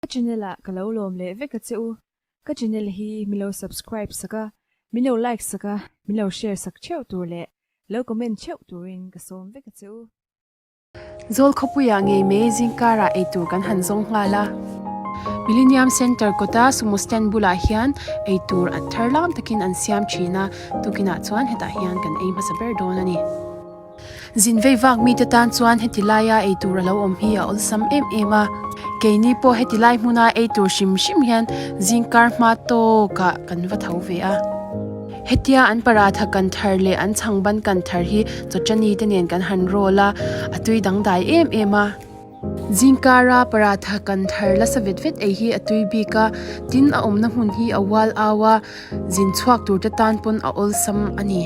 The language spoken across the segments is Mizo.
Ka channel ah ka lo lawm leh vek a che u. Ka channel hi min lo subscribe sak a, min lo like sak a, min lo share sak theuh tur leh lo comment theuh turin ka sawm vek a che u. Zawl khawpuiah ngei mai zingkarah eitur kan han zawng nghal a. Millennium Centre kawta sumo stand bulah hian eitur a thar lam takin an siam thin a, tukinah chuan hetah hian kan ei hmasa ber dawn a ni. Zin vei vak mite tan chuan heti laia eitur a lo awm hi a awlsam em em a, keini pawh heti lai hmuna eitur hrim hrim hian zingkar hma tawkah kan va tho ve a. Hetia an paratha kan thar leh an chhangban kan thar hi chawchani te nen kan han roll a, a tui dangdai em em a. Zingkara paratha kan thar la sa vet vet ei hi a tui bik a, tin a awmna hmun hi a ual au a, zin chhuak tur te tan pawn a awlsam a ni.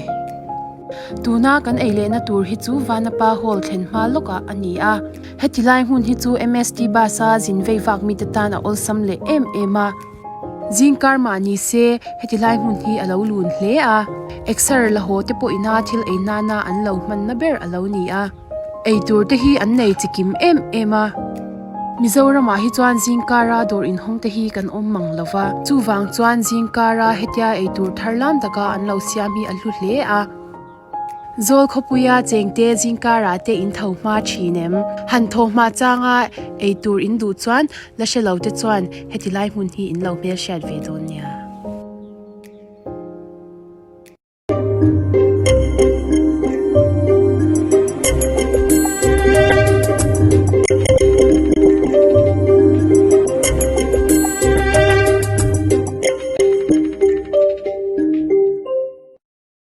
Tuna kan ei lehna tur hi chu Vanapa Hall thlen hma lawkah a ni a, heti lai hmun hi chu MST bus a zin vei vak mite tan a awlsam leh em em a. Zingkar mah ni se heti lai hmun hi a lo lun hle a, exer la haw te pawh ina thil ei nana an lo hmanna ber a lo ni a. Eitur te hi an nei chikim em em a. Mizoramah hi chuan zingkara dawr inhawng te hi kan awm mang lo va, chuvang chuan zingkara hetia eitur thar lam taka an lo siam hi a hlu hle a. Zawl khawpuia chengte zingkara te in tho hma thin em? Han thaw hma changa eitur in duh chuan la hre lo te chuan heti lai hmun hi in lo hmelhriat ve dawn nia.